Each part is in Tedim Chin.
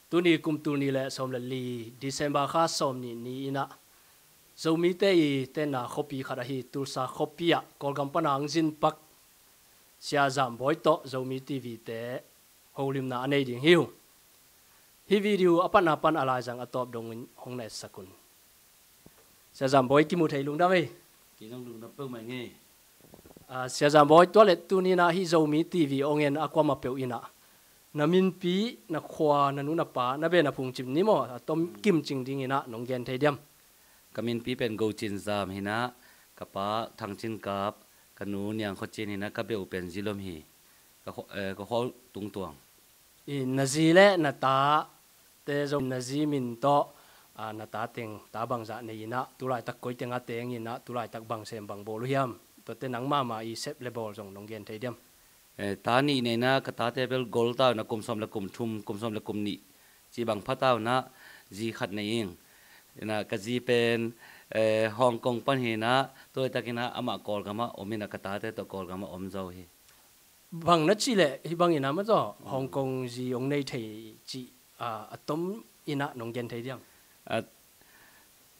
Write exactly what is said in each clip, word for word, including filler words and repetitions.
Tuni kum tul nih le sawm le li, December kha sawm nih ni-in ah, Zomite i tenna khuapi khat ahi Tulsa khuapi ah Kawlgam pana hong zin pak Sia Zam Bawi tawh Zomi T V te holimna a nei ding hi uh. Hih video a patna pan a laizang a tawp dongin hong na etsak un. Sia Zam Bawi, kimu thei lungdam ei. Kei zong lungdam peuhmah ing ei. Ah, Sia Zam Bawi, tua leh tuni-in ah hih Zomi T V hong en a kuamah peuh in ah, na minpi, na khua, na nu, na pa, na beh, na phungcim ni maw, a tom kim cing dingin ah nong gen thei diam? Ka minpi pen Go Cin Zam hi-in ah, ka pa Thang Cin Kap, ka nu Niang Khaw Cin hi-in ah, ka beh uh pen Zi Lom hi. Ka khua, eh, ka khua uh Tungtuang. I, na zi le na tate zong, na zi min tawh, ah, na ta teng, ta bangzah nei-in ah, tu laitak koi teng a tengin ah, tu laitak bang sem bang bawl uh hiam? Tuate nang mahmah i sep le bawl zong nong gen thei diam? Eh, ta nih nei-in ah, ka tate bel gol ta uh in ah, kum sawm le kum thum, kum sawm le kum nih cih bang pha ta uh in ah, zi khat nei ing. In ah, ka zi pen, eh, Hong Kong pan hi-in ah, tu laitakin ah amah Kawlgam ah om in ah, ka tate tawh Kawlgam ah om zaw hi. Bang na cih leh hih bangin ah maw, tua Hong Kong zi hong nei thei cih, ah, a tomin ah nong gen thei diam? Ah,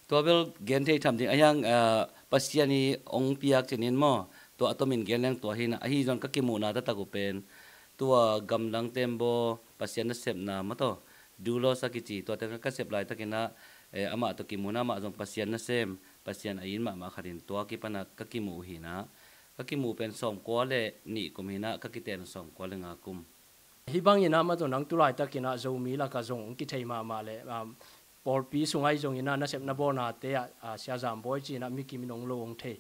tua bel gen thei tham ding a hiang, ah, Pasian in hong piak cih in maw, tua a tomin gen leng tua hi-in ah, ahi zong ka kimuhna taktak uh pen, tua gamdang tembaw Pasian nasepna maw, tua Dulos a kici, tua teng ka sep laitakin ah, eh, amah tawh kimuh in ah, amah zong Pasian nasem, Pasian a it mahmah khat in, tua kipan ah ka kimuh uh hi-in ah, ka kimuh pen sawmkua le nih kum hi-in ah, ka kiten sawmkua le nga kum. Hih bangin ah maw, tua nang tu laitakin ah Zomi lakah zong hong kithei mahmah leh, um, pawlpi sungah ahi zongin ah, nasepna bawlnate ah, ah, Sia Zam Bawi ci-in ah mi kim in hong lo hong thei.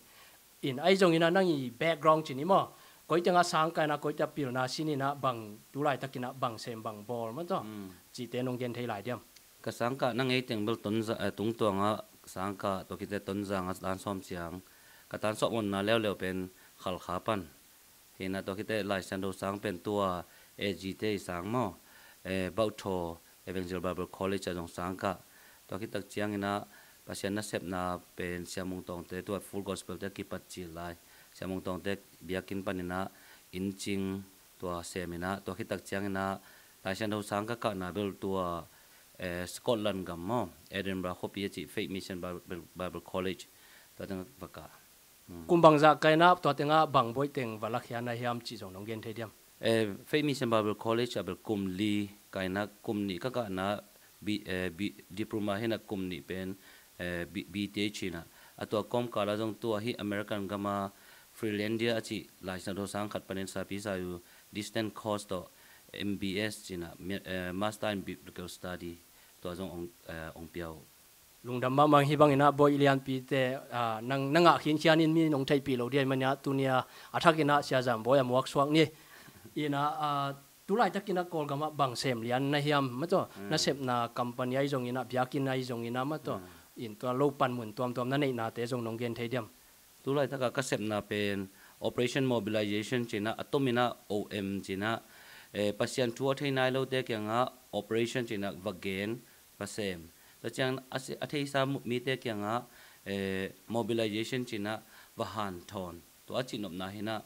In ahi zongin ah nang i background ci ni maw, koi teng ah sang kah in ah, koi teng ah pilna sin in ah, bang tu laitakin ah bang sem bang bawl maw, tua cihte nong gen thei lai diam? Ka sang kah na ngei teng bel Tonza-, eh, Tungtuang ah sang kah, tua khit teh Tonzang ah tan sawm ciang. Ka tan sawm onna leuleu pen Khalkha pan hi-in ah, tua khit teh Lai Siangtho sang pen tua A G te i sang maw, eh, Bauhthaw Evangel Bible College ah zong sang kah. Tua khit tak ciangin ah Pasian nasepna pen Sia Mung Tawngte, tua Full Gospel te a kipat cil lai, Sia Mung Tawngte biakinn panin ah inn cing, tua sem in ah, tua khit tak ciangin ah Lai Siangtho sang ka kahna bel tua, eh, Scotland gam maw, Edinburgh khuapi a cih Faith Mission Bible, Bible College, tua teng va kah. Hmm. Kum bangzah kah in ah, tua teng ah bang bawi teng va lakhia na hiam cih zong nong gen thei diam? Eh, Faith Mission Bible College ah bel kum li kah in ah, kum nih ka kahna, B, eh, B, diploma hi-in ah kum nih pen, eh, B, B T H hi-in ah. A tua kawmkal ah zong tua hih American gam ah Freelandia a cih Lai Siangtho sang khat panin sapi sai uh, distance course tawh M B S ci-in ah, mi-, eh, Master in Biblical Study, tua zong hong, eh, hong pia uh. Lungdam mahmah ing. Hih bangin ah bawi lianpite, ah, nang, na ngah khinkhian in mi in hong theihpih lo ding ahih manin ah, tuni-a a thakin ah Sia Zam Bawi a muaksuak ni. In ah, ah, tu laitakin ah Kawlgam ah bang sem lian na hiam maw, tua, hmm, nasepna company ahi zongin ah, biakinn ahi zongin ah maw, tua, hmm, in tua lo panmun tuamtuam na neihnate zong nong gen thei diam? Tu laitak ah ka sepna pen Operation Mobilization ci-in ah, a tomin ah O M ci-in ah, eh, Pasian thu a thei nai lote kiangah operation ci-in ah va gen, va sem. Tua ciang a se-, a theisa mu-, mite kiangah, eh, mobilization ci-in ah va hanthawn. Tua a cihnopna hi-in ah,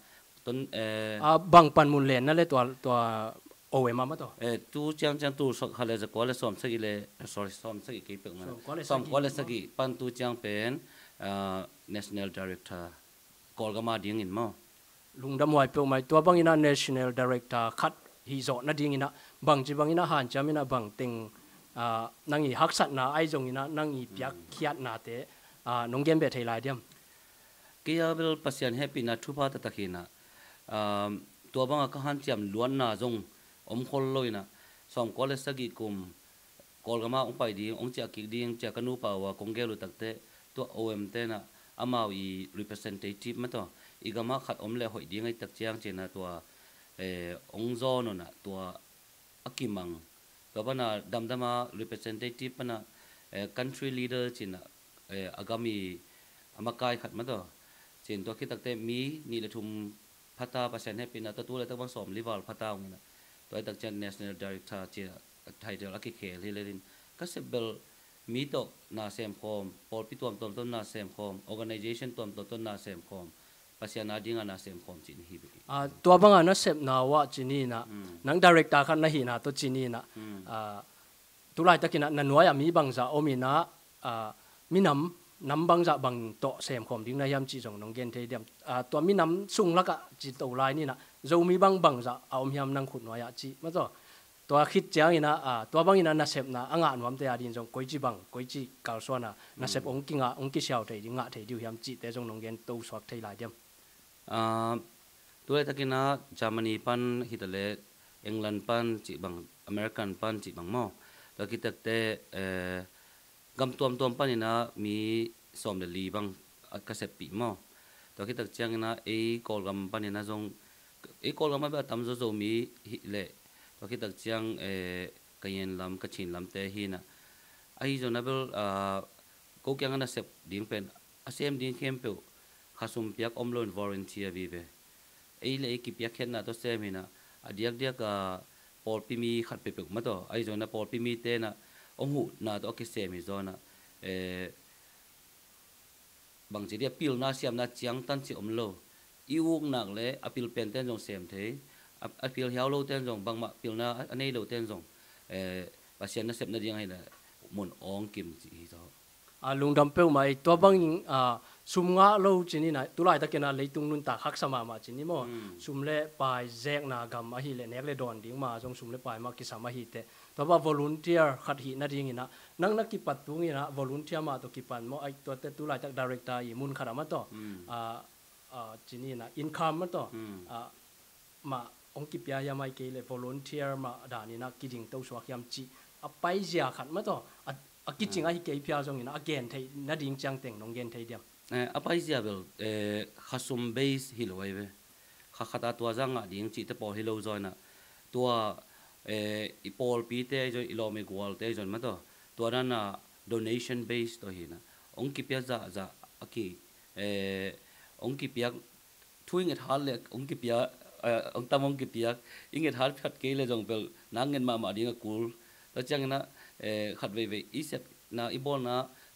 ton, eh, a bang panmun lenna le tua, tua O M ah maw, tua? Eh, tu ciang ciang tul sawm khat le zakua le sawm sagih le, sorry, sawm sagih kei peuhmah. Sawmkua le sagih. Sawmkua le sagih pan tu ciang pen, ah, National Director, Kawlgam a dingin maw. Lungdam huai peuhmah ing. Tua bangin ah National Director khat hih zawh nadingin ah, bangci bangin ah hanciam in ah, bang teng, ah, nang i haksatna ahi zongin ah, nang i piakkhiatnate, ah, nong gen beh thei lai diam? Kei a bel Pasian hehpihna thupha taktak hi-in ah, um, tua bangah ka hanciam luatna zong om khol lo in ah, sawmkua le sagih kum Kawlgam ah hong pai ding, hong ciah kik ding, ci-a ka nupa uh a kong gel uh takteh, tua O M te in ah, amau i representative maw, tua, i gam ah khat om leh hoih ding ahih tak ciang ci-in ah tua, eh, hong zawn un ah tua a kimang. Tua pan ah damdam ah representative pan ah, eh, country leader ci-in ah, eh, a gam i a makai khat maw, tua, ci-in tua khit takteh mi nih le thum pha ta, Pasian hehpihna tawh tu laitak bang sawmli val pha ta ung in ah. Tua ahih tak ciang National Director ci-a title a kikhel hi lel in, ka sep bel mi tawh na sem khawm, pawlpi tuamtuam tawh na sem khawm, organization tuamtuam tawh na sem khawm, Pasian a dingin na sem khawm cih na hi bek hi. Ah, tua bangah na sepna uh ah ci ni in ah, hmm, nang director khat na hihna tawh ci ni in ah, hmm, ah, Tulaitakin ah na nuai-ah mi bangzah om in ah, ah, minam, nam bangzah bang tawh semkhawm ding na hiam cih zong nong gen thei diam? Ah, tua minam sung lakah ci to lai ni in ah, Zomi bang bangzah a om hiam nang khut nuai-ah cih maw taw. Tua khit ciangin ah, ah, tua bangin ah nasepna a ngah nuamte adingin zong koici bang, koici kalsuan a nasep hong kingah, hong kisiau thei ding, ngah thei ding uh hiam cihte zong nong gen to suak thei lai diam? Ah, tulaitakin ah Germany pan hi ta leh, England pan cih bang, American pan cih bang maw. Tua khit teh, eh, gam tuamtuam panin ah mi sawm le li bang a ka seppih maw. Tua khit tak ciangin ah ei Kawlgam panin ah zong, ei Kawlgam ah bel a tamzaw Zomi hi leh, tua khit tak ciang, eh, Kayin lam, Kachin lamte hi in ah. Ahi zongin ah bel, ah, ko kiangah nasep ding pen a sem ding khempeuh khasum piak om loin volunteer vive. Ei le ei kipiakkhiatna tawh sem hi in ah, a diakdiak a pawlpi mi khat peuhpeuh maw taw. Ahi zongin ah pawlpi mite in ah hong huhna tawh a kisem hi zaw in ah, eh, bangci dih a pilna siamna ciangtan ci om lo. I uknak le a pil penten zong sem thei, a, a pil hiau loten zong, bangmah pilna a, a nei loten zong, eh, Pasian nasep nading ahih leh mun awng kim ci hi zaw. A, lungdam peuhmah ei. Tua bangin, a, sum ngah lo ci ni in ah, tulaitakin ah leitung nuntak haksa mahmah ci ni maw. Sum le pai zekna gam ahih leh nek le dawn ding mah zong sum le pai mah kisam ahih teh, tua bang volunteer khat hih nadingin ah, nang na kipat tungin ah volunteer mah tawh kipan maw, ai, tuate tulaitak director i mun khat ah maw taw. A, a, ci ni in ah income maw taw. A, mah hong kipia hiam, ahih kei leh volunteer mah danin ah kiding to suak hiam cih a paizia khat maw taw, a, a kicing ahi kei phial zongin ah a gen theih nading ciangteng nong gen thei diam? Eh, a paizia bel, eh, khasum base hi lo ahi ve. Kha khat a tua zah ngah ding cihte pawl hi lo zaw in ah, tua, eh, i pawlpite ahi zong, i lawm i gualte ahi zong maw taw, tua dan a donation base tawh hi in ah, hong kipia zahzah a ki, eh, hong kipiak thu i nget hat le hong kipia, eh, hong tam hong kipiak, i nget hat khat kei le zong bel nak nget mahmah ding a kul. Tua ciangin ah, eh, khat veivei i sepna, i bawlna,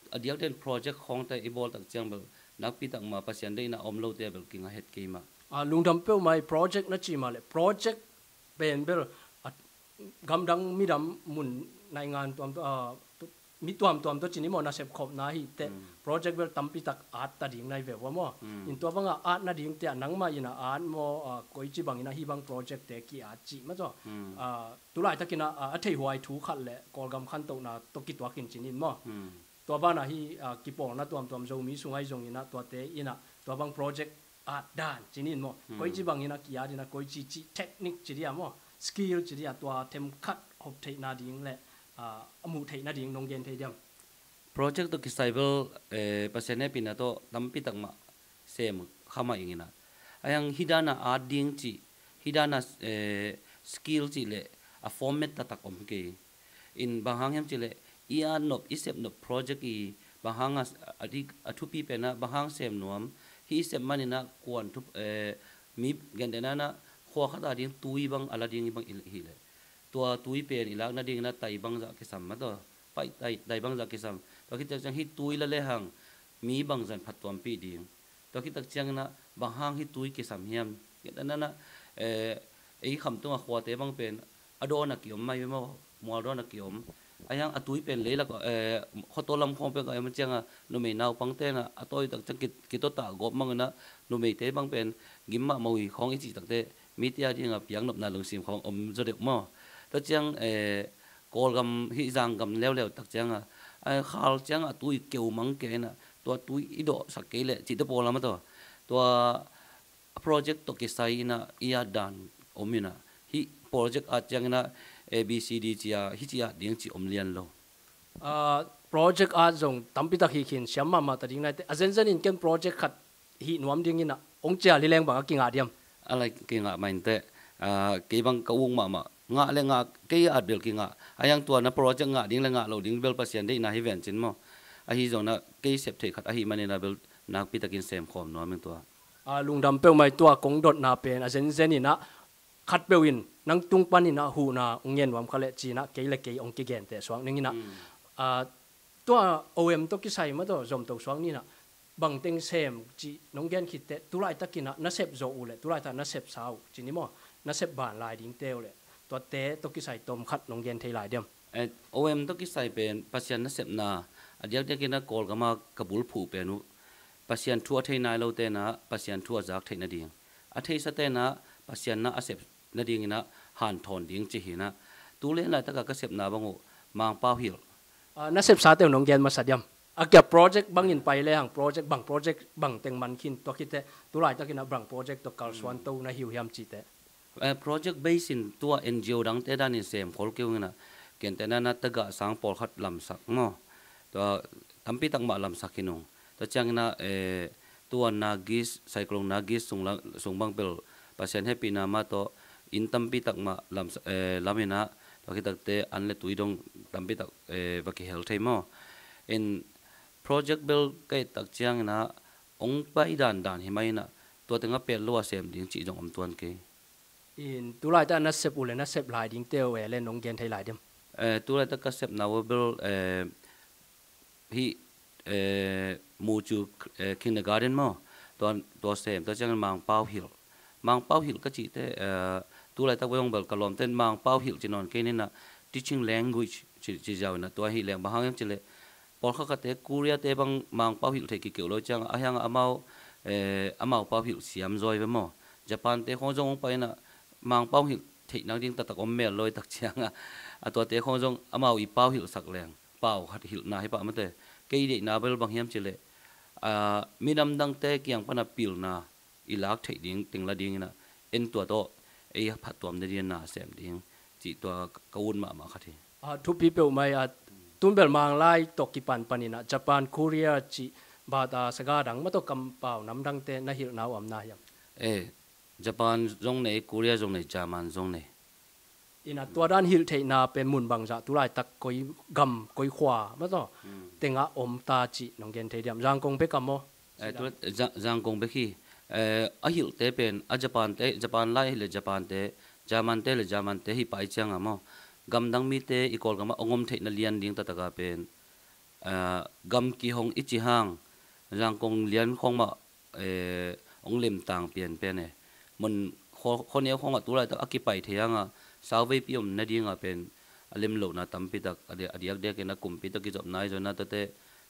a diakdiakin project khawngte i bawl tak ciang bel nakpi tak mah Pasian deihna a om lote bel kingah het kei mah. A, lungdam peuhmah ei. Project na ci mah le project pen bel, a, gamdang midam mun naingan tuam, a, tu-, mi tuamtuam tawh ci ni maw, nasep khopna hi teh, project bel tampi tak at ta ding nai ve ua maw. In tua banga at nadingte ah nangmah in ah at maw, a, koici bangin ah hih bang projectte ki-at cih maw taw. A, tulaitakin ah, a, a theihhuai thu khat le Kawlgam khantohna tawh kituakin ci ni maw. Tua banah hih, a, kipawlna tuamtuam Zomi sung ahi zongin ah tuate in ah tua bang project at dan ci ni maw. Koici bangin ah ki-at in ah, koici cih technique ci dih a maw, skill ci dih a, tua themkhat hop theihna ding le, a, a muh theih nading nong gen thei diam? Project tawh kisai bel, eh, Pasian hehpihna tawh tampi tak mah sem kha mah ing in ah. Ahi hang hih dan a at ding cih, hih dan a, eh, skill cih le a format taktak om kei. In bang hang hiam cih leh i at nop, i sep nop project i bang hang a, a, a thupi pen ah bang hang sem nuam, hih i sep manin ah kuan thu, eh, mi gentehna in ah khua khat ading tui bang a la ding i bang i hih leh, tua tui pen i lak nadingin ah tai bangzah kisam maw taw. Pai tai, tai bangzah kisam. Tua khit ciang hih tui la lehang mi bangzah in phattuampih ding. Tua khit tak ciangin ah bang hang hih tui kisam hiam? Gentehna in ah, eh, ei khamtung a khuate bang pen a dawn a kiom mai maw, mual dawn a kiom. Ahi hang a tui pen leilak, eh, khuataw lam khawng pen ka em ciang a, numei naupangte in ah a tawi tak ciang ki, kitawtah gawp mang in ah, numeite bang pen gim mahmah uh hi khawng i cih tak teh, mite ading a piaknopna lungsim khawng om zaw deuh maw. Tua ciang, eh, Kawlgam hih zanggam leuleu tak ciang a, a khal ciang a tui keu mang kei in ah, tua tui i dawhsak kei leh cihte pawl a maw taw. Tua a project tawh kisai in ah i at dan om in ah, hih project at ciangin ah A B C D ci a, hih ci at ding cih om lian lo. A, project at zong tampi tak hi khin, siam mahmah ta ding nai teh. A zenzen in ken project khat hih nuam dingin ah hong cial hi leng bang a kingah diam? A lai kingah mah in teh. A, kei bang ka uk mahmah, ngah le ngah, kei at bel kingah. Ahi hang tua na project ngah ding le ngah lo ding bel Pasian deihna hi ven cin maw. Ahi zongin ah kei sep theih khat ahih manin ah bel nakpi takin sem khawm nuam ing tua. A, lungdam peuhmah ei. Tua kong dotna pen a zenzen in ah khatpeuh in nang tung panin ah huhna hong ngen nuam kha leh ci-in ah kei le kei hong kigenteh suak ning in ah. A, tua O M tawh kisai maw taw zom to suak ni in ah, bangteng sem cih nong gen khit teh, tulaitakin ah na sep zawh uh leh tulaitak na sepsa uh ci ni maw, na sep ban lai dingte uh leh tuate tawh kisai tawm khat nong gen thei lai diam? Eh, O M tawh kisai pen Pasian nasepna a diakdiakin a Kawlgama ka bulphuh pen uh Pasian thu a thei nai lo tenah Pasian thu a zak theih nading, a theisa tenah Pasian na a sep nadinginah hanthawn ding ci hinah. Tu le laitaka ka sepna bang uh Mangpau hilh. Ah, na sepsa teu nong gen masa diam? A kia project bangin pai le hang project bang project bang teng man khin tua khite tu laitakinah bang project tawh kalsuan to na hiu hiam cihte. Eh, project base in tua N G O dangte danin sem khol keu inah kentena na tagah sang pawlkhat lamsak maw? Tua tampi tak mah lamsak hi nung. Tua cianginah eh, tua Nagis, Cyclone Nagis sung, la, sung bang pel Pasian hehpihna mah tawh inn tampi tak mah lam, eh, laminah tua khitakte an le tui dong tampi tak eh, va kihel thei maw? In project bel ka et tak cianginah ong pai dandan hi mah inah tua tengah pel lo a sem ding cih zong om tuan kei. In tu laite a na sep uh le na sep lai dingte uh e le nong gen thei lai diam? Eh, tu laite ka sepna uh bel eh, hih eh, Mucu eh, Kindergarten maw? Tua, tua sem tua ciangin Mangpau hilh. Mangpau hilh ka cihte eh, tu laitak bel hong bel ka lawmten Mangpau hilh ci nawn kei ninah teaching language ci, ci ziau inah tua hih leng bang hang hiam cileh pawlkhatkhatte Korea te bang Mangpau hilh theih kikeuh lo ciangah a hiangah amau eh, amau pau hilh siam zawi ve maw? Japan te khawng zong hong pai inah Mangpau hilh theih nak ding taktak om mel lo i tak ciangah a tuate khawng zong amau i pau hilhsak leng pau khat hilhna hi pah mate. Kei deihna bel bang hiam cileh ah, minam dangte kiang pana pilna i lak theih ding tengla dinginah en tua tawh ei phattuam nadinginah sem ding cih tua ka ut mahmah khat hi. Ah, thupi peuhmah hi a, tun bel Manglai tawh kipan paninah Japan, Korea cih bata saga dang mah tawh kampau namdangte na hilhna uh om na hiam? Eh, Japan zong nei, Korea zong nei, German zong nei. Inah tua dan hilh theihna pen mun bangzah tu laitak koi gam koi khua mah tawh tengah om ta cih nong gen thei diam? Zangkong bek a maw? Eh, tu, Za-, Zangkong bek hi. Eh, a hilhte pen a Japan te, Japan lai ahileh Japan te, German te le German te hi pai cianga maw? Gamdang mite i Kawlgamah ong om theihna lian ding taktaka pen ah, gam kihong i ci hang Zangkong lian khawng mah eh, ong lemtang pianpian e. Mun khaw, khawneu khawngah tu laitak a kipai thei hanga sauveipi om nadinga pen a lemlohna tampi tak a di-, a diakdiakin a kumpi tawh kizopna ahi zongin a tuate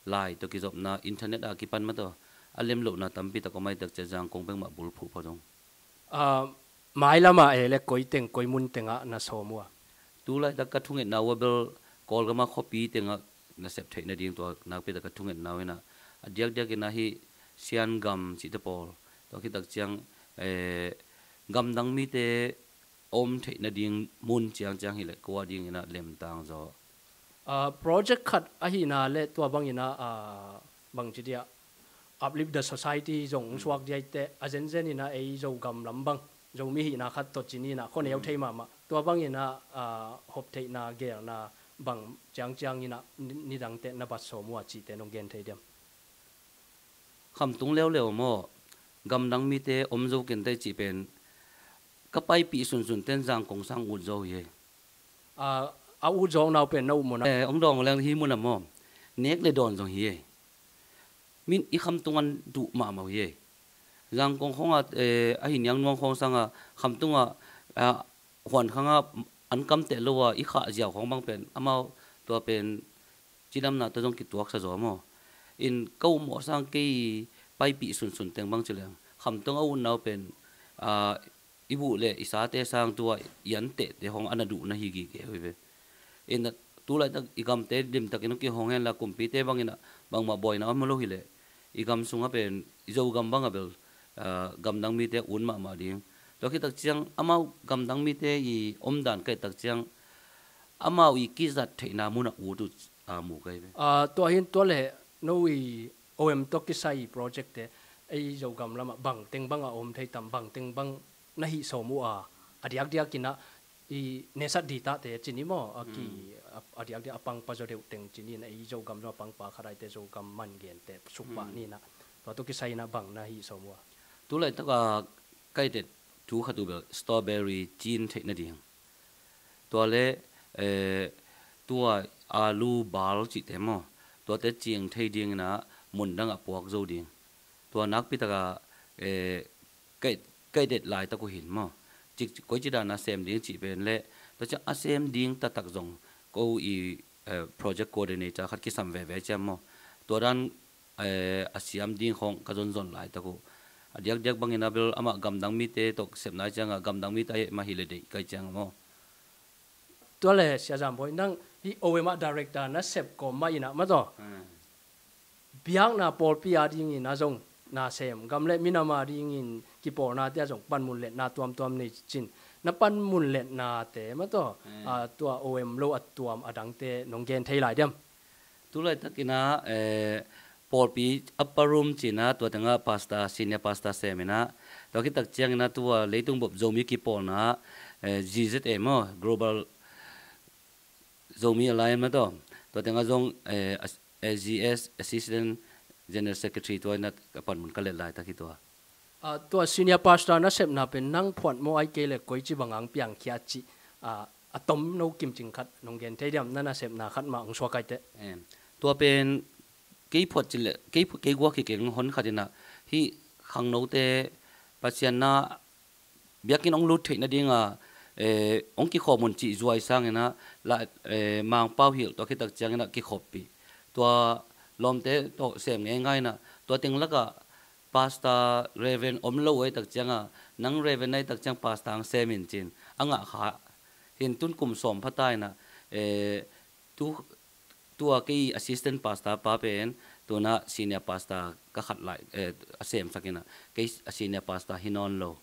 lai tawh kizopna internet a kipan mah tawh a lemlohna tampi tak om ahi tak ciah Zangkong bek mah bulphuh pha zong. Ah, mailamah e le koi teng koi mun tengah na sawm uh a? Tu laitak ka thungetna uh a bel Kawlgama khuapi tengah na sep theih nading tua nakpi tak ka thungetna uh inah a diakdiakin ahi Sian gam cihte pawl tua khitak ciang eh, gamdang mite om theih nading mun ciangciang hileh kua dinginah lemtang zaw. Ah, project khat ahihna le tua banginah ah, bangci dia Uplift the Society zong suak diaite a zenzen inah ei Zogam lam bang Zomi hihna khat tawh cininah khuaneu thei mahmah tua banginah ah, hop theihna gelna bang ciangcianginah ni-, nidangte na bat sawm uh a cihte nong gen thei diam? Khamtung leuleu maw? Gamdang mite om zo kentei cih pen ka paipih sunsun ten Zangkong sang ut zo hi ei. Ah, a ut zawkna uh pen na uh mawna? Eh, ong dawng leng hi muna maw? Nek le dawn zong hi ei. Min i khamtung an duh mahmah uh hi ei. Zangkong khawngah eh, a hi niang nuang khawng sangah khamtungah ah, huan khangah an kamteh lo a i khah ziau khawng bang pen amau tua pen cidamna tawh zong kituaksa zaw maw? In ka ummawh sang kei paipih sunsun teng bang cileng khamtung a utna uh pen ah, i buh le i sate sang tua i antehte hong a na duh na hi gige uh hi ve. In tu laitak i gamte limtakin hong kihong henla kumpite banginah bangmah buaina om lo hileh i gam sungah pen i Zogam bangah bel ah, gamdang mite a ut mahmah ding. Tua khitak ciang amau gamdang mite i omdan kaihtak ciang amau i kizat theihna munah ut uh a mu kai ve. Ah, tua hin tua le no i O M tawh kisai i project te ei Zogam lamah bangteng bangah a om thei tam, bangteng bang na hih sawm uh a, a diakdiakinah i nesat ditahte cini maw a ki a, a diakdiak a pangpa zaw deuh teng cini na ei Zogam lamah pangpa khadaite Zogam man gente sukpah ninah tua tawh kisai inah bang na hih sawm uh a? Tu laitak a ka i det thu khat uh bel strawberry cin theih nading. Tua le eh, tua alu bal cihte maw? Tuate cing thei dinginah mundangah puak zo ding. Tua nakpi takah eh, ka i, ka i det laitak uh hin maw? Cik, koici dana sem ding cih pen le tua ciang a sem ding taktak zong O i, eh, project coordinator khat kisam veve ciam maw. Tua dan, eh, a siam ding khawng ka zonzon laitak uh. A diakdiak bangin a bel amah gamdang mite tawh sepna ciangah gamdang mite a heh mah hi le deih kai ciang maw. Tua le Sia Zam Bawi, nang hi O M ah director na sep kawm mah inah maw taw. Hmm. Biakna pawlpi a dingin a zong na sem, gam le minam a dingin kipawlnate a zong panmun letna tuamtuam nei cin. Na panmun letnate maw taw, hmm, ah, tua O M lo a tuam a dangte nong gen thei lai diam? Tulaitakinah, eh, pawlpi upper room cinah tua tengah pastor, senior pastor seminah, tua khitak cianginah tua leitung bop Zomi kipawlna, eh, G Z A maw, Global Zomi Alliance maw taw, tua tengah zong, eh, as-, eh, G S, Assistant General Secretary tua inah ka panmun ka let laitak hi tua. Ah, tua senior pastor nasepna pen nang phuat maw, ai kei le koici bang ang piangkhia cih, ah, a tom no kimcing khat nong gen thei diam, na nasepna khat mah ang suakaite? Em, tua pen kei phuat cih le, kei phuat, kei guak hi keng hon khat inah, hih khangnote Pasian na biakinn hong lut theih nadinga, eh, hong kikhawm un cih zuai sanginah, la, eh, Mangpau hilh tua khitak cianginah kikhawppih. Tua lawmte tawh sem ngeingai inah, tua teng lakah pastor, reverend om lo uh ei tak cianga, nang reverend na ei tak ciang pastor ang sem in cin a ngah kha. Hin tun kum sawm phata inah, eh, tu, tua kei assistant pastor pa pen tunah senior pastor ka khat lai, eh, a semsak inah kei a senior pastor hi nawn lo.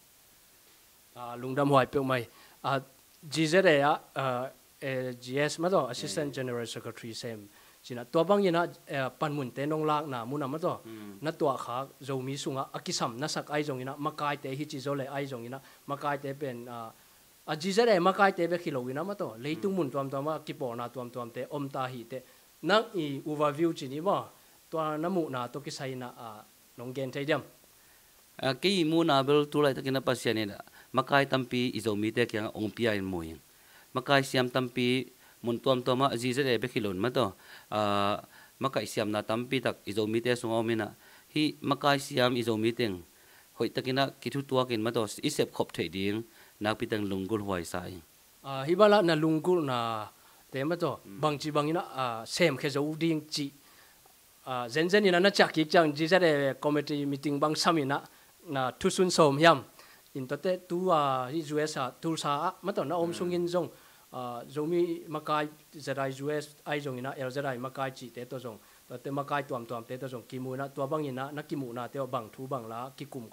Ah, lungdam huai peuhmah hi. Ah, G Z A ah, ah, eh, G S maw taw, Assistant, eh, General Secretary sem cinah, tua banginah, eh, panmunte nong lakna munah maw taw, hmm, na tuahkhak Zomi sungah a kisam nasak ahi zonginah, makaite hici zaw le ahi zonginah, makaite pen, ah, a G Z A makaite bek hi loinah maw taw, leitung, hmm, mun tuamtuamah kipawlna tuamtuamte om ta hiteh, nang i overview cin i maw, tua na muhna tawh kisai inah, ah, nong gen thei diam? Ah, kei muhna bel tulaitakin a Pasian in makai tampi i Zomite kiangah hong pia in mu ing. Makai siam tampi mun tuamtuamah G Z A bek hi lo in maw taw, ah, makai siamna tampi tak i Zomite sungah om inah, hih makai siam i Zomite in hoihtakinah kithutuak in maw taw, i sepkhop theih ding nakpi teng lunggulh huaisa ing. Ah, hih banah na lunggulhnate maw taw, hmm, bangci banginah, ah, semkhia zo ding cih, ah, zenzen inah na ciah kik ciang G Z A committee meeting bang sam inah, na thusun sawm hiam? In tuate tu, ah, hih U S ah, Tulsa ah maw taw na om, hmm, sungin zong, ah, Zomi makai Z I U S ahi zonginah, L Z I makai cihte tawh zong, tuate makai tuamtuamte tawh zong kimu inah, tua banginah na kimuhnate aw bang thu bang la kikum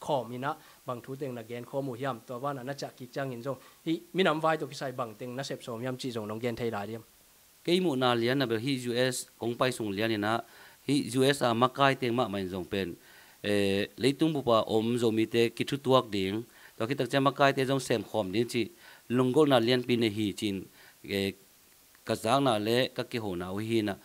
khawm inah, bang thu teng na gen khawm uh hiam? Tua banah na ciah kik ciangin zong hih minam vai tawh kisai bang teng na sep sawm hiam cih zong nong gen thei lai diam? Kei muhna lian a bel hih U S kong pai sung lian inah, hih U S a makai teng mahmah in zong pen, eh, leitung bupa om Zomite kithutuak ding, tua khitak ciang makaite zong semkhawm ding cih lunggulhna lianpi nei hi cin, eh, ka zakna le ka kihona uh hi inah,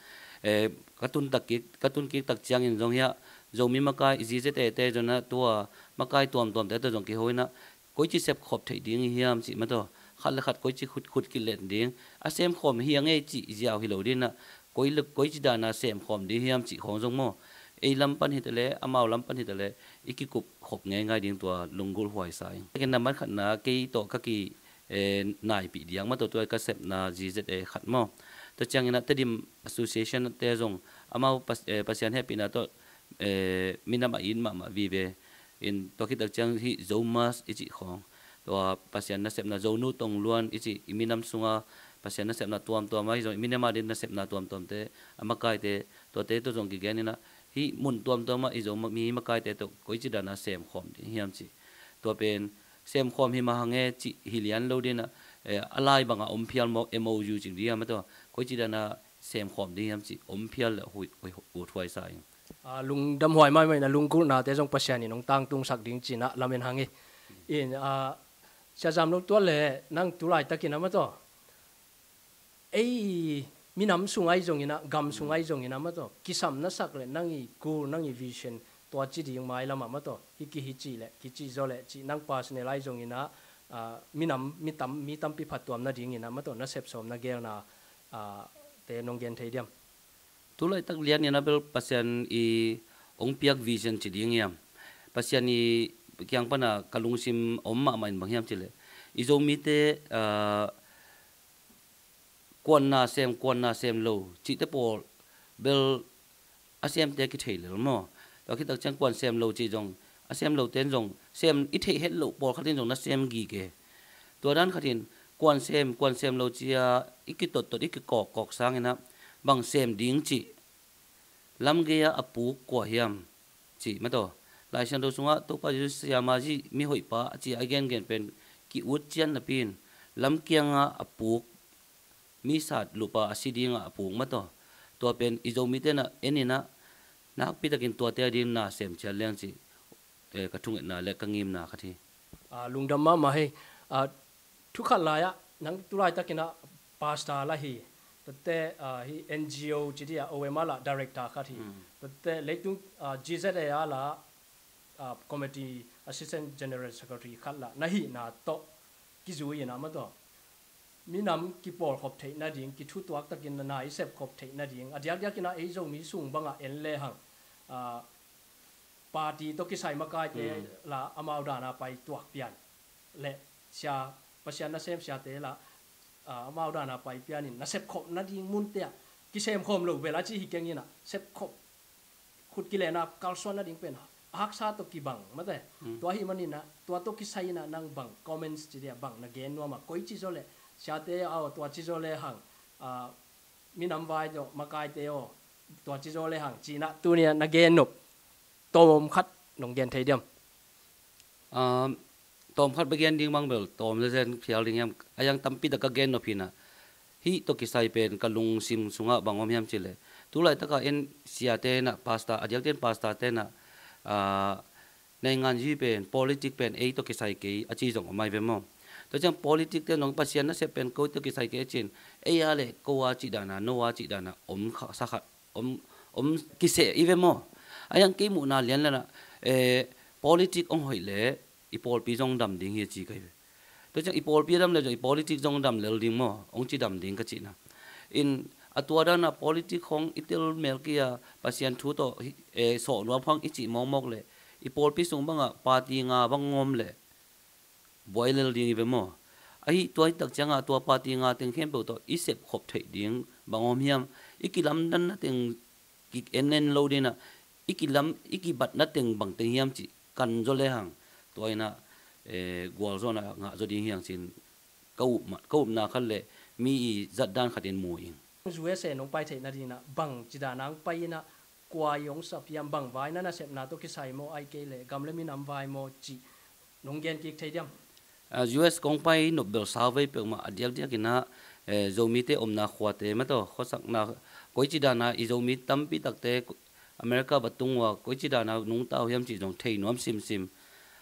eh, ka tun tak kik, ka tun kik tak ciangin zong hiah Zomi makai G Z A te zong inah tua makai tuamtuamte tawh zong kiho inah, koici sepkhop theih ding i hiam cih maw taw, khat le khat koici khut, khut kilet ding, a semkhawm hi a ngei cih ziau hi lo ding inah, koi le, koici dana semkhawm ding hiam cih khawng zong maw, ei lam pan hitaleh, amau lam pan hitaleh, i kikup khop ngeingai ding tua lunggulh huaisa ing. Takin na matkhatna kei tawh ka ki, eh, naipih diak maw taw, tua ka sepna G Z A khat maw. Tua cianginah Tedim Association te zong amau pas-, eh, Pasian hehpihna tawh, eh, minam a it mahmah vive. In tua khitak ciang hih Zomas i cih khawng, tua Pasian nasepna Zonu Tongluan i cih i minam sunga Pasian nasepna tuamtuam ahi zong i minam a din nasepna tuamtuamte, a makaite, tuate tawh zong kigen inah, hih mun tuamtuamah i Zomi makaite tawh koici dana semkhawm ding hiam cih. Tua pen semkhawm hi mah hang e cih hi lian lo dinah, eh, a lai bangah om phial mawk M O U cih ding hiam a tua, koici dana semkhawm ding hiam cih om phial le hui, hui, ut huaisa ing. Ah, lungdam huai maimai na lunggulhnate zong Pasian in hong tangtungsak ding cinah lamen hang hi. In, ah, Sia Zam Lo, tua le nang tulaitakin a maw taw, ei minam sung ahi zonginah, gam sung ahi zonginah maw taw, kisam nasak le nang i goal, nang i vision, tua ci ding mailamah maw taw, hih kihi cih le kici zaw le cih nang personal ahi zonginah, ah, minam, mi tam, mi tampi phattuam nadinginah maw taw, na sepsawm na gelna, ah, te nong gen thei diam? Tulaitak lianin a bel Pasian i hong piak vision ci ding hiam? Pasian i kiang pana ka lungsim om mahmah in bang hiam cih leh, i Zomite, ah, kuan na sem, kuan na sem lo cihte pawl bel a semte kithei lel maw? Tua khit tak ciang kuan sem lo cih zong, a sem lote in zong sem i theih het loh pawlkhat in zong na sem gige. Tua dan khatin kuan sem, kuan sem lo ci-a i kitottot, i kikawkkawk sangin ah bang sem ding cih, lam gei-a a puk kua hiam cih mataw. Lai Siangtho sungah Topa Jesu siama zi, mihoihpa a ci-a a gengen pen ki-ut cian napi in lam kianga a puk, mi sat lupa a si dinga a puk mataw. Tua pen i Zomite na en in ah nakpi takin tuate a ding na sem ciat leng cih, eh, ka thungetna le ka ngimna khat hi. Ah, lungdam mahmah hi. Ah, thu khat lai-ah nang tu laitakin ah pastor lah hi. Tuate, ah, hi N G O ci dih a, O M a lah director khat hi. Tuate leitung, ah, G Z A a lah, ah, committee assistant general secretary khat lah na hihna tawh kizui in ah mataw, minam kipawlkhop theih nading, kithutuak takin na i sepkhop theih nading, a diakdiakin ah ei Zomi sung bangah en lehang, ah, party tawh kisai makaite lah amau dana pai tuak pian le sia, Pasian nasem siate lah, ah, amau dana pai pianin na sepkhop nading munte ah kisem khawm lo bel a ci hi keng in ah, sepkhop, khut kilena kalsuan nading pen a haksa tawh kibang mate. Tua hi manin ah tua tawh kisai in ah nang bang comments ci dia, bang na gen nuam a, koici zaw le siate aw, tuaci zaw lehang, ah, minam vai tawh makaite aw, tuaci zaw lehang ci-in ah tuni-ah na gen nop tawm khat nong gen thei diam? Ah, tawm khat bek gen ding bang bel tawm zezen phial ding hiam? A yang tampi tak ka gen nop hi in ah, hih tawh kisai pen ka lungsim sungah bang om hiam cih leh, tu laitaka en siate in ah, pastor, a diakdiakin pastorte in ah, ah, naingan zi pen, politic pen ei tawh kisai kei a ci zong om ahi ve maw? Tua ciang politic te nong, Pasian nasep pen koi tawh kisai kei a ci-in, ei a le ko a cih dana, no a cih dana om kha, sa khat om, om kiseh i ve maw? A yang kei muhna lian lena, eh, politic hong hoih le i pawlpi zong dam ding hi a ci ka hi ve. Tua ciang i pawlpi a dam le zong i politic zong dam lel ding maw, hong ci dam ding ka cihna. In a tua dana politic hong i tel mel kei a, Pasian thu tawh hi, eh, sawh nuam hang i cih mawkmawk le i pawlpi sung bangah party nga bang om le buai lel ding i ve maw? Ahi tua hi tak ciangah tua party nga teng khempeuh tawh i sepkhop theih ding bang om hiam? I kilamdanna teng ki en en lo ding in ah, i kilam, i kibatna teng bang teng hiam cih kan zaw lehang, tua in ah, eh, gualzawhna ngah zaw ding hi hang ci-in ka up mah, ka upna khat le mi i zatdan khatin mu ing. U S A nong pai theih nading in ah bang ci dana hong pai in ah, kua i hong sap hiam, bang vai na, nasepna tawh kisai maw, ahih kei leh gam le minam vai maw cih nong gen kik thei diam? Ah, U S kong pai nop bel sau vei peuhmah, a diakdiakin ah, eh, Zomite omna khuate mataw, khuasakna, koici dana i Zomi tampi takte America va tung uh a, koici dana nungta uh hiam cih zong thei nuam simsim.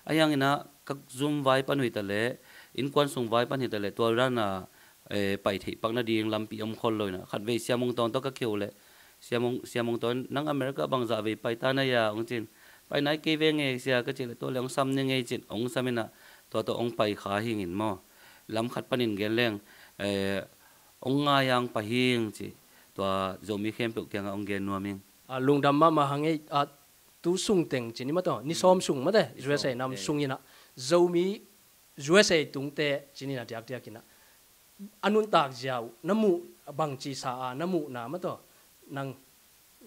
Ahi hangin ah ka zum vai pan uh hi ta leh, innkuan sung vai pan hi ta leh, tua dana, eh, pai theih pak nading lampi om khol lo in ah, khatvei Sia Mung Tawn tawh ka kheu leh, Sia Mung, Sia Mung Tawn, nang America bangzah vei pai ta na hia, hong ci-in, pai nai kei veng e sia ka cih leh, tua leh hong sam ning ei ci-in hong sam in ah, tua tawh hong pai kha hi ing maw? Lam khat panin gen leng, eh, hong ngai a hong pai hi ing ci, tua Zomi khempeuh kiangah hong gen nuam ing. Ah, lungdam mahmah hang ei, ah, tu sung teng ci ni mataw, ni sawm sung mate, U S A nam sung in ah, Zomi U S A tungte ci ni in ah, diakdiakin ah a nuntak zia uh na muh, bangci sa a na muhna mataw, nang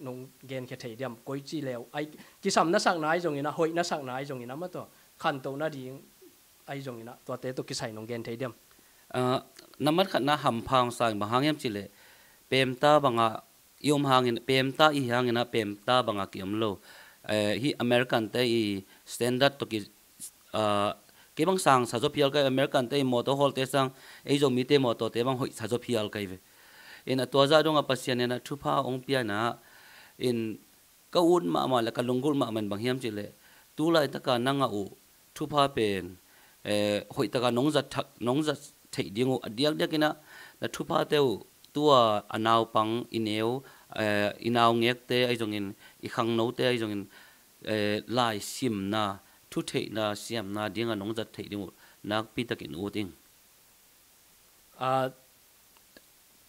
nong genkhia thei diam? Koici le uh, ai, kisam na sakna ahi zongin ah, hoih na sakna ahi zongin ah mataw, khantoh nading ahi zongin ah, tuate tawh kisai nong gen thei diam? Ah, nambat khatna hampha hong sa ing, bang hang hiam cih leh, pemta bangah i om hangin, pemta i hangin ah pemta bangah ki-om lo. Eh, hih American te i standard tawh ki, ah, kei bang sang sa zaw phial ka hi, American te i mawtaw hawlte sang ei Zomite mawtawte bang hoih sa zaw phial ka hi ve. In a tua zah dongah Pasian in ah thupha hong pia in ah, in ka ut mahmah le ka lunggulh mahmah in bang hiam cih leh, tu laitaka na ngah uh thupha pen, eh, hoihtaka nong zat thak, nong zat theih ding uh, a diakdiakin ah na thuphate uh tua a naupang, i neu, eh, i naungekte ahi zongin, i khangnote ahi zongin, eh, laisimna, thutheihna siamna dingah nong zat theih ding uh nakpi takin ut ing. Ah,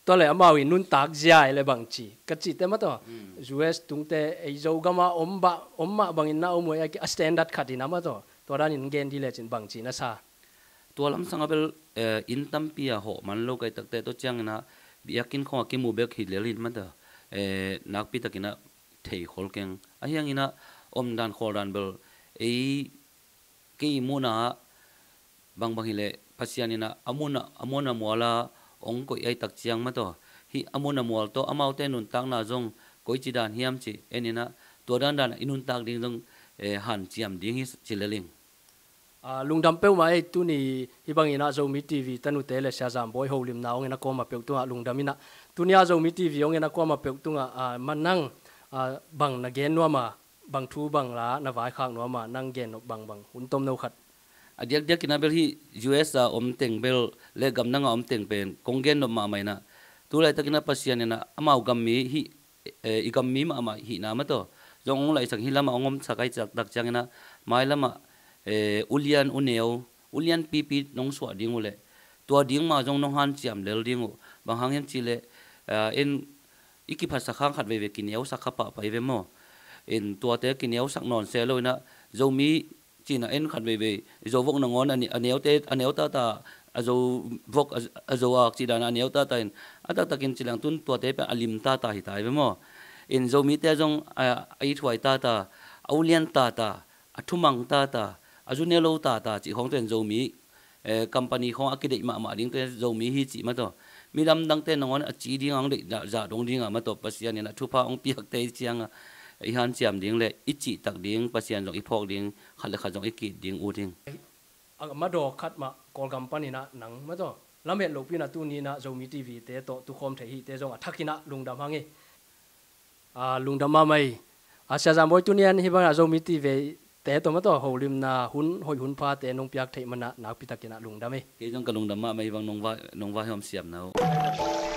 tua le amau i nuntak zia i le bangci ka cihte mataw, U S tungte, ei Zogam a om bah, om mah bangin na om uh ei, a standard khat in ah mataw, tua danin gen dih lecin bangci na sa? Tua lamsang a bel, eh, inn tampi a hawh man lo ka hih takte, tua ciangin ah Biakinn khawng a kimu bek hi lel hi mata, eh, nakpi takin ah thei khol keng. Ahi hangin ah omdan khawldan bel ei, kei muhna ah bangbang hileh Pasian in ah a mun a, a mun a mual a hong koih ahih tak ciang mataw, hih a mun a mual tawh amaute nuntakna zong koici dan hiam cih en in ah, tua dandan ah i nuntak ding zong, eh, hanciam ding hi ci lel ing. Ah, lungdam peuhmah ei, tuni hih bangin ah Zomi T V tanute le Sia Zam Bawi holimna hong en a kuamah peuh tungah lungdam in ah, tuni ah Zomi T V hong en a kuamah peuh tungah, ah, ma nang, ah, bang na gen nuam a, bang thu bang la na vaikhak nuam a, nang gennop bangbang hun tomno khat. A diakdiakin ah bel hih U S a om teng bel le gamdang a om teng pen kong gennop mahmah in ah, tu laitakin ah Pasian in ah amau gammi hih, eh, i gammi mahmah hihna mataw zong hong laihsak, hih lamah hong omsak ahih tak ciangin ah, mailamah, eh, ulian uneu, ulian pipi nong suah ding uh leh, tua ding mah zong nong hanciam lel ding uh. Bang hang hiam cih leh, ah, en i kiphatsak hang khat veivei kineusak kha pahpah hi ve maw. In tuate kineusak nawn se lo in ah, Zomi cih in ah en khat veivei, i Zo vok nangawn a ne-, a neute, a neu tata, a Zo vok, a, a Zo ak cih dan a neu tata in, a taktakin ci leng tun tuate pen a lim tata hi ta hi ve maw. In Zomite zong a, a ithuai tata, a ulian tata, a thumang tata, a zuneu lo tata cih khawngte in Zomi, eh, company khawng a kideih mahmah dingte Zomi hi cih mataw. Mi lamdangte nangawn a ci ding a hong deih zah dong ding a mataw, Pasian in ah thupha hong piakte i ciang a i hanciam ding le i cihtak ding, Pasian zong i phawk ding, khat le khat zong i ki-it ding ut ing. A madaw khat mah Kawlgam panin ah nang mataw lamet lohpi in ah tuni in ah Zomi T V te tawh tukhawm thei hihte zong a thakin ah lungdam hang hi. Ah, lungdam mahmah hi. Ah, Sia Zam Bawi, tuni in hih bangah Zomi T V te tawh mataw holimna hun hoih hun phate nong piak theih man ah nakpi takin ah lungdam hi. Kei zong ka lungdam mahmah hi bang nong va, nong va hawm siamna uh.